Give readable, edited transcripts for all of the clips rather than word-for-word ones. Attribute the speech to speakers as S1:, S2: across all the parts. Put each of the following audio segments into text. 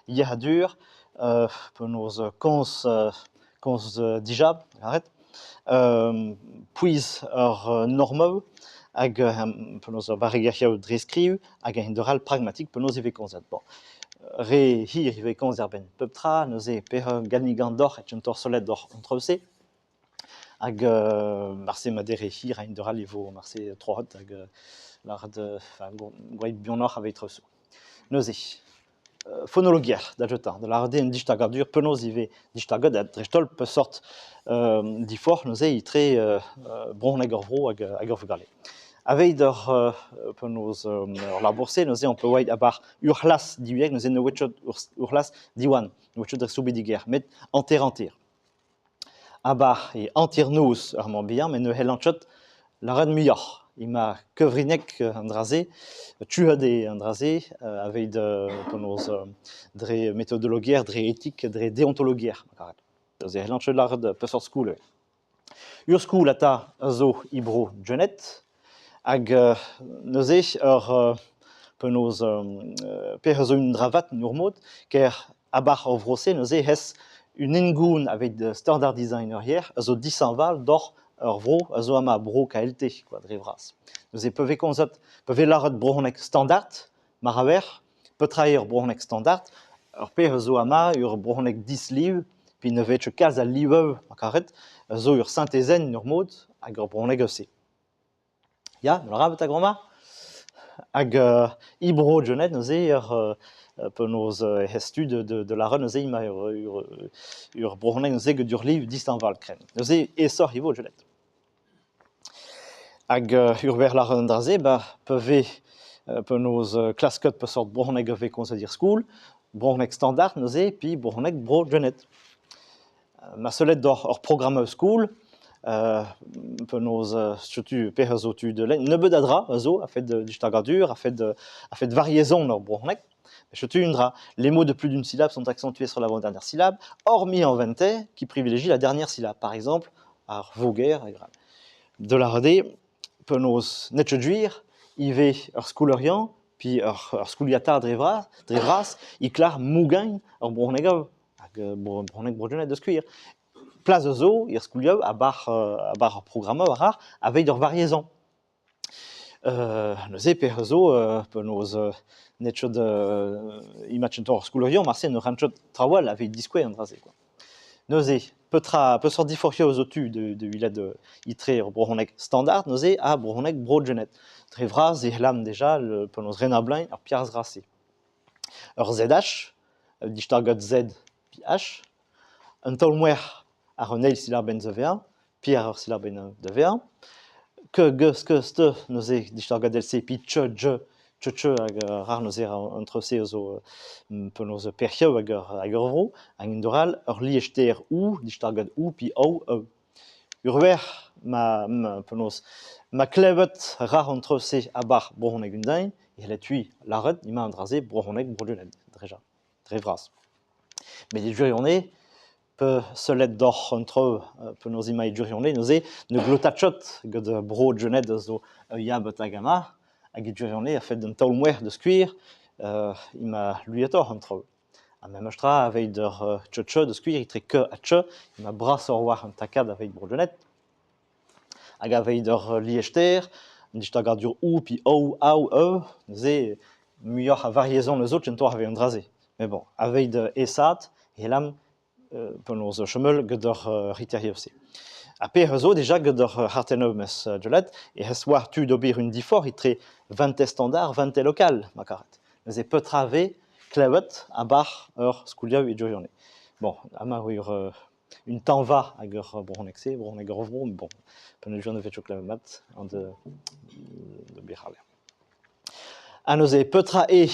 S1: Yec'hadur, penaos komz dija, lâret, pouez ur normoù hag penaos ur barregezhioù dre skriv hag a-hend-all pragmatik penaos e vez komzet. Bon, re hir e vez komz er-benn pep tra, neuze peoc'h gannigañ deoc'h e kentoc'h sellet doc'h an traoù-se. Hag marse ma dere hir a-hend-all e vo marse troc'het hag lâret enfin gwraet buanoc'h aveit traoù zo. Neuze, fonologiezh da gentañ, da lâret eo un distagadur penaos e vez distaget ha dreist-holl peseurt diforc'h neuze etre brezhoneg ur vro hag ur vugale. Aveit ur penaos ur labour-se neuze on peut a-bar ur c'hlas divyezhek neuze ne oa ket ur c'hlas Diwan, ne oa ket dre soubidigezh met hanter-hanter. A-bar e hanternoz ur Morbihan met ne c'hellan ket lâret muioc'h. Emañ kevrinek an dra-se, tuet eo an dra-se aveit penaos dre metodologiezh, dre etik, dre deontologiezh ma karet. Neuze e c'hellan ket lâret peseurt skoul eo. Ur skoul ata a zo e bro Gwened hag neuze ur penaos pezh a zo un dra vat en ur mod ker A-barh ar vro-se neuze hez un hengoun aveit standardizañ ur yer a zo dishañval doc'h ur vro a zo amañ bro KLT kwa dre vras. Neuze pa vez komzet pa vez lâret brezhoneg standard mar a ver petra eo ur brezhoneg standard ur pezh a zo amañ ur brezhoneg disliv pe ne vez ket kalz a liveù ma karet a zo ur sintezenn en ur mod hag ur brezhoneg eus-se. Ya, mont a ra betek bremañ. Hag e bro Gwened neuze ur penaos hez tu de lâret neuze emañ ur brezhoneg neuze get ur liv dishañval-krenn. Neuze aesoc'h e vo Gwened. Hag ur wech lâret an dra-se, ba pa vez penaos klasket peseurt brezhoneg a vez komzet er skol, brezhoneg standard neuze, puis brezhoneg bro Gwened. Ma sellet doc'h ur programm skol, penaos setu pezh a zo tu da lenn. Nebeut a dra a zo a-fet distagadur, a-fet variezon ur brezhoneg. Setu un dra. Les mots de plus d'une syllabe sont accentués sur l'avant-dernière syllabe, hormis en vente, qui privilégie la dernière syllabe. Par exemple, ar voger, de la redé, penaos net gwir, ivez ur skoulerian, puis ur skouliatar dre vras, e klar mougain ur brezhoneg Hag brezhoneg Bro-Gwened da skouer. Plas a zo er skolioù a-bar ar programmoù a ra aveit ur variezon. Neuze pec'h a zo penaos n'eo ket imaj ur skolaerion marse ne ran ket trawal aveit diskouez an dra-se kwa. Neuze petra peseurt diforc'hioù zo tu de welet etre ur brezhoneg standard neuze ha brezhoneg Bro-Gwened. Dre vras e c'hellan deja penaos renablañ ar piazh-ra-se. Ur ZH, distagañ Z pi H, un taol-mouezh àr un eil silabenn da vezañ, pi àr ur silabenn da vezañ, K, G, sk, st neuze distagañ del-se pi ch, j, ch, ch hag rar neuze an traoù-se a zo penaos perc'hioù hag ur vro, hag en deur all ur liester ou, distagañ ou pi ou, eu. Ur wech ma penaos ma klevet rac'h an traoù-se a-barh brezhoneg un-dain e c'helled tui lâret emañ an dra-se brezhoneg Bro-Gwened dreja, dre vras. Met e gwirionez, pe sellet doc'h an traoù penaos emañ e gwirionez neuze ne glota ket gant Bro-Gwened a zo ur ya betek amañ hag e gwirionez a-fet un taol-mouezh da skouer emañ luietoc'h an traoù. Ha memes tra aveit ur tch-tch da skouer etre k ha ch, emañ brasoc'h war an takad aveit Bro-Gwened. Hag aveit ur liester, an distagadur ou pe ou, aou, eu, neuze muioc'h a variezon eus zo kentoc'h aveit an dra-se. Met bon, aveit aesaat e c'hellan penaos chomel get ur riterioù-se. Ha pezh a zo dija get ur c'hartennoù mes Jolette, e c'hez war tu d'ober un diforc'h etre vente standard, vente lokal, ma karet. Neuze petra vez klevet a-barh ur skoliaou e gwirionez. Bon, amañ ur un tañva hag ur brezhoneg-se, brezhoneg ur vro, bon, penaos ne vez ket klevet mat an de, de birc'hal. Ha neuze, petra eo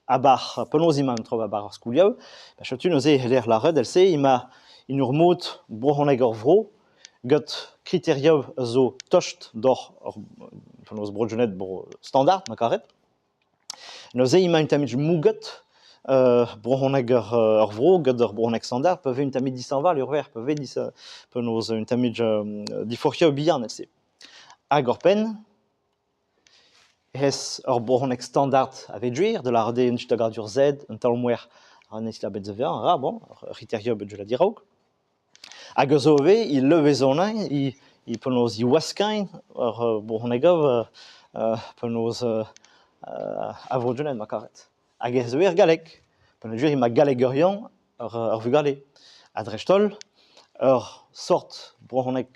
S1: a-barh, penaos emañ an traoù a-barh ar skoliaou? Ba setu neuze e c'heller lâret èl-se emañ en ur mod brezhoneg ur vro get kriterioù a zo tost doc'h ur penaos Bro-Gwened bro standard ma karet. Neuze emañ un tammig mouget brezhoneg ur vro gant ur brezhoneg standard pa vez un tammig dishañval ur wech, pa vez penaos un tammig diforc'hioù bihan evel-se. Hag oc'hpenn, Ez ur brezhoneg standard a vez gwir, da lâret eo un distagadur Z, un taol-mouezh an eil da vezañ, ra bon, ur c'hriterio bet da diraok. Hag eus zo ivez, e levezonañ, e penaos e waskañ ur brezhoneg penaos a Vro-Gwened ma karet. Hag ez eo er galleg, peogwir emañ gallegeurion ur vugale. Ha dreist-holl, ur sort brezhoneg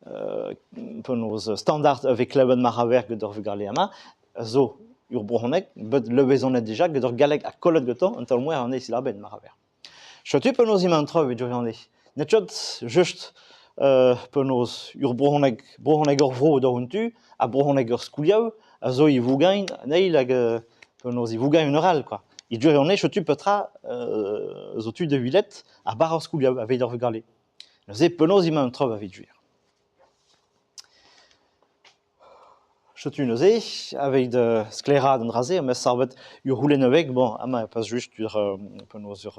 S1: penaos standard a vez klevet mar a ver get ur vugale amañ, a zo ur brezhoneg bet levezonet dija get ur galleg ha kollet gantañ un taol-mouezh an eil silabenn mar a ver. Setu penaos emañ an traoù evit gwirionez. N'eo ket just penaos ur brezhoneg, brezhoneg ur vro doc'h un tu ha brezhoneg ur skoliaou a zo e vougain an eil hag penaos e vougain un all quoi. E gwirionez setu petra zo tu da welet ar bar ar skoliaou aveit ar vugale. Neuze penaos emañ an traoù evit gwir. Setu neuze, aveit sklaeraat an dra-se, am eus savet ur c'houlennaveg, bon, amañ pas just ur penaos ur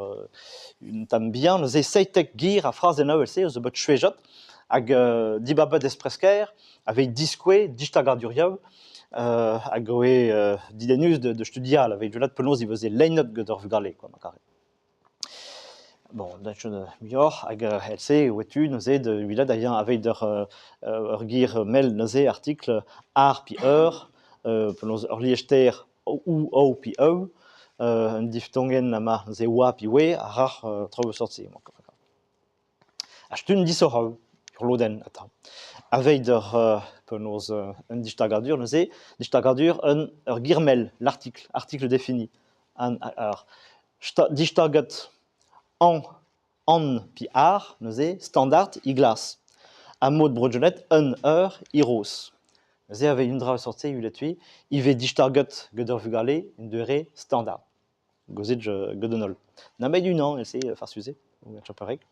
S1: un tamm bihan, neuze 17 ger ha frazennoù evel-se zo bet chwezhet hag dibabet espreskaer aveit diskouez distagadurioù hag oe didennus da studial aveit welet penaos e veze lennet gant ar vugale, quoi, ma karet. Bon, muioc'h hag evel-se e oa tu neuze da welet hag-eñ aveit ur ger mell neuze artikl ar pe ur, penaos ur liester ou, ou pe eu, un diftongenn amañ neuze oa pe oe ha rac'h traoù a seurt-se. Ha stumm disoc'h ur lodenn atav. Aveit ur penaos un distagadur neuze, distagadur ur ger-mell, l'article, article défini. An ar distaget an, an pe ar neuze, standard e glas. Ha mod Bro-Gwened un eur e roz. Neuze aveit un dra seurt-se ulet-hui, ivez distaget gant ar vugale en doare standard. Gozit gant an holl. Nemet unan e-se farsus eo, Chaperek.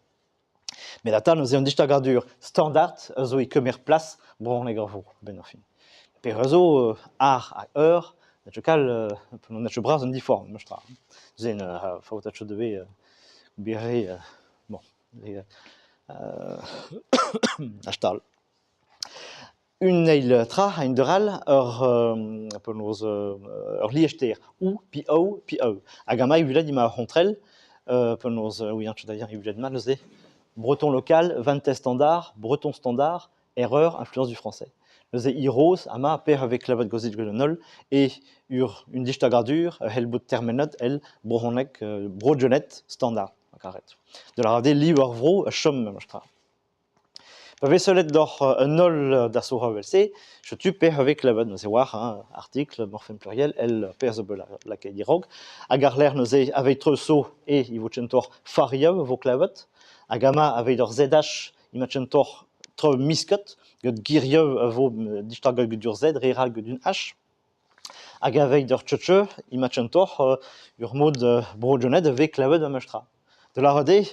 S1: Met atav neuze an distagadur standard a zo e kemer plas brezhoneg ar vro a-benn ar fin. Pere zo ar hag ur, na kal na bras an diforc'h memes tra. Neuze faot a deuet bere bon a-stal. Un eil tra a-hend-arall ur penaos ur liester ou pe ou pe ou. Hag amañ e welet emañ ar c'hontrel penaos ouian ket da e welet mat neuze. Breton local, Vantes standard, breton standard, erreur, influence du français. Neuze Iroz amañ per a vez klevet gozig gant an holl e ur un distagadur a c'hell bout termenet èl brezhoneg Bro-Gwened standard, ma karet. Da lâret eo liv ar vro a chom memes tra. Pa vez sellet doc'h un holl dasorc'h evel-se, setu pezh a vez klevet neuze war hein, artikl morfem pluriel èl pezh zo bet lakaet diaraok. Hag àr-lerc'h neuze aveit treuz-so e e vo kentoc'h farioù a vo klevet. Hag amañ aveit ur ZH emañ kentoc'h traoù misket gant gerioù a vo distaget get ur Z, re 'rall get un H. Hag aveit ur tcheutcheu emañ kentoc'h ur mod Bro-Gwened a vez klevet memes tra. Da lâret eo,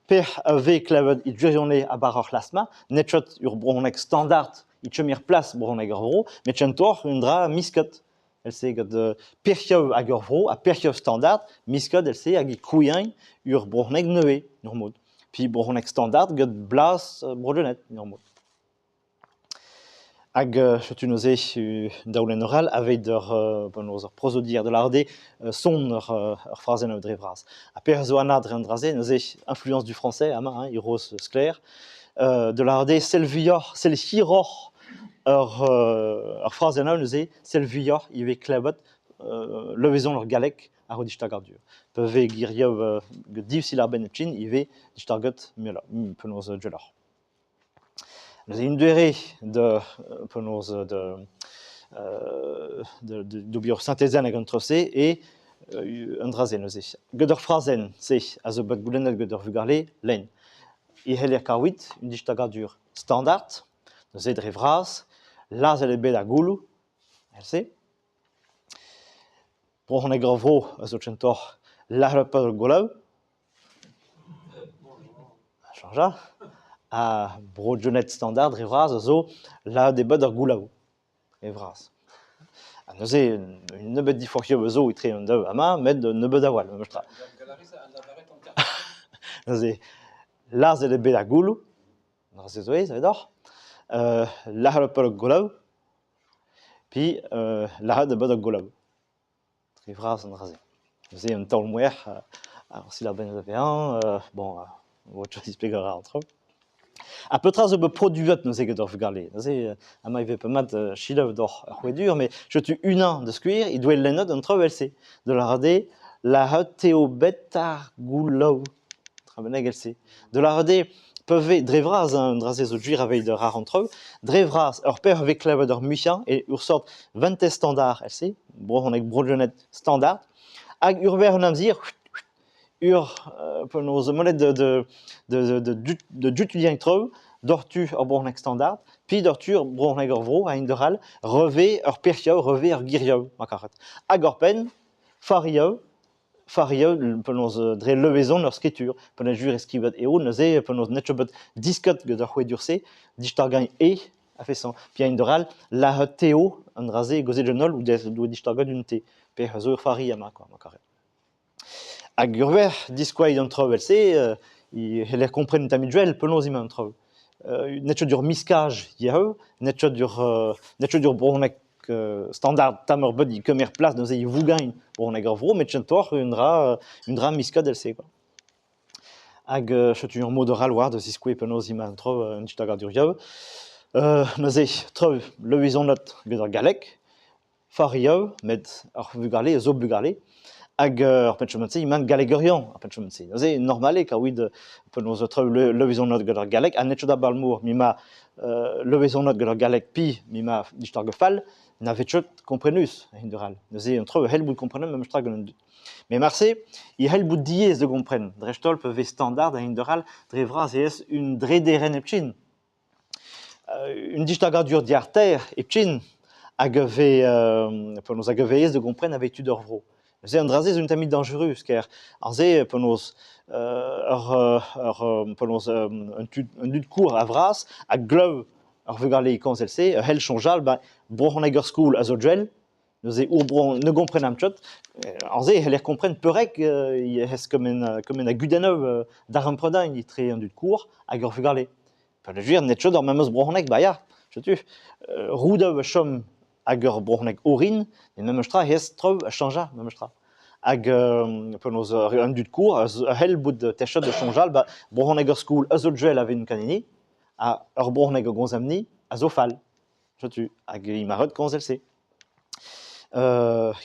S1: pec'h a vez klevet e gwirionez a-bar ar c'hlas-mañ, n'eo ket ur brezhoneg standard e kemer plas brezhoneg ar vro, met kentoc'h un dra misket. Èl-se gant pec'hioù hag ur vro ha pec'hioù standard misket èl-se hag e krouiñ ur brezhoneg nevez, en ur mod. Puis brezhoneg standard gant blaz Bro-Gwened, en ur mod. Hag setu neuze daolenn all aveit ur penaos ur prosodier da lâret eo son ur frazenn dre vras. Ha petra zo anat dre an dra-se neuze influence du français amañ hein, e roz sklaer da lâret eo sell vuioc'h, sell hiroc'h ur frazenn all neuze, sell vuioc'h ivez klevet levezon ur galleg ar distagadur. Pa vez gerioù div silabenn hepken ivez distaget penaos gwelloc'h. Neuze un doare da penaos da d'ober ur sintezenn hag an traoù-se eo an dra-se neuze. Gant ur frazenn-se a zo bet goulennet gant ar vugale lenn. E c'heller kaout un distagadur standard, neuze dre vras, lazhet eo bet ar gouloù, evel-se. Brezhoneg ar vro a zo kentoc'h lazhet ar gouloù. Chañjañ. Ha Bro-Gwened standard dre vras a zo lakaet eo bet ar goulaou dre vras. Ha neuze un nebeud diforc'hioù a zo etre an daou amañ met un nebeud a-walc'h memes tra. Neuze lazhet eo bet ar gouloù, an dra-se zo aes evidoc'h. Lakaet eo bet ar goulaou. Pi lâret eo bet ar goloù. Dre vras an dra-se. Neuze un taol-mouezh ar silabenn da vezañ bon vo tu displegañ a ra an traoù. Ha petra zo bet produet neuze get ar vugale? Neuze amañ e vefe mat selaou doc'h ar c'hrouadur, met setu unan da skouer he doa lennet an traoù evel-se. Da lâret eo lâret eo bet ar gouloù. Tra bennak evel-se. Da lâret eo pa vez dre vras an dra-se zo gwir aveit rar an traoù, dre vras ur pezh a vez klevet ar muiañ eo ur sort ventez standard evel-se, brezhoneg bro-Gwened standard, hag ur wech an amzer ur penaos monet da dutuiñ traoù doc'htu ur brezhoneg standard, pe doc'htu ur brezhoneg ur vro a-hend-all, revez ur pec'hioù, revez ur girioù, ma karet. Hag oc'hpenn, farioù, farioù penaos dre levezon ur skritur, penaos e skrivet eo neuze penaos n'eo ket bet disket gant ar c'hrouadur-se, distagañ e a-feson. Pe a-hend-all, lâret eo an dra-se gozet an holl ou distagañ d'un T, pe a zo ur fari amañ quoi, ma karet. Hag ur wech diskoaet an traoù evel-se, e c'heller kompren un tammig gwell penaos emañ an traoù. N'eo ket ur miskaj hiziv, n'eo ket ur n'eo ket ur brezhoneg standard tamm ur bed e kemer plas neuze e vougain brezhoneg ar vro met kentoc'h un dra miskad èl-se quoi. Hag setu ur mod arall war da ziskouez penaos emañ an traoù en distagadur Neuze traoù levezonat get ar galleg, farioù met ar vugale a zo bugale hag ar penn-chemin-se emañ gallegerion ar penn-chemin-se. Neuze normal eo kaout penaos traoù levezonat gant ar galleg ha n'eo ket abalamour m'emañ levezonat gant ar galleg pi m'emañ distag fall na vez ket komprenus a-hend-arall. Neuze an traoù a c'hell bout komprenet memes tra gant an dud. Met marse e c'hell bout diaes da gompren, dreist-holl pa vez standard a-hend-arall dre vras ez un drederenn hepken. Un distagadur diarter hepken hag a vez penaos hag a vez aes da gompren aveit tud ar vro. Neuze an dra-se zo un tammig dañjerus ker aze penaos ur ur penaos un tud un dud kour a-vras a glev ar vugale e komz èl-se a c'hell soñjal ba brezhoneg ur skol a zo gwell neuze ur bro ne gomprenan ket aze e c'heller kompren peurrek ez kement a gudennoù darempredañ etre an dud kour hag ar vugale. Peogwir n'eo ket ar memes brezhoneg, ba ya, setu roudoù a chom hag ur brezhoneg orin, met memes tra ez traoù a chañja memes tra. Hag penaos an dud kour a c'hell bout techet da soñjal ba brezhoneg ur skol a zo gwell a vez kanini ha ur brezhoneg a gomzamp-ni a zo fall. Setu, hag emañ ret komz èl-se.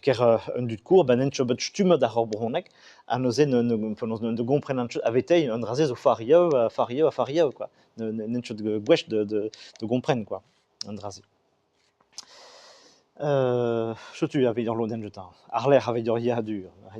S1: Ker un dud kour, ba n'int ket bet stummet àr ur brezhoneg, ha neuze penaos ne gomprenant ket avete an dra-se zo farioù ha farioù ha farioù quoi. N'int ket gwech da gompren quoi, an dra-se. Setu aveit ur lodenn gentañ. Àr-lerc'h aveit ur yec'hadur.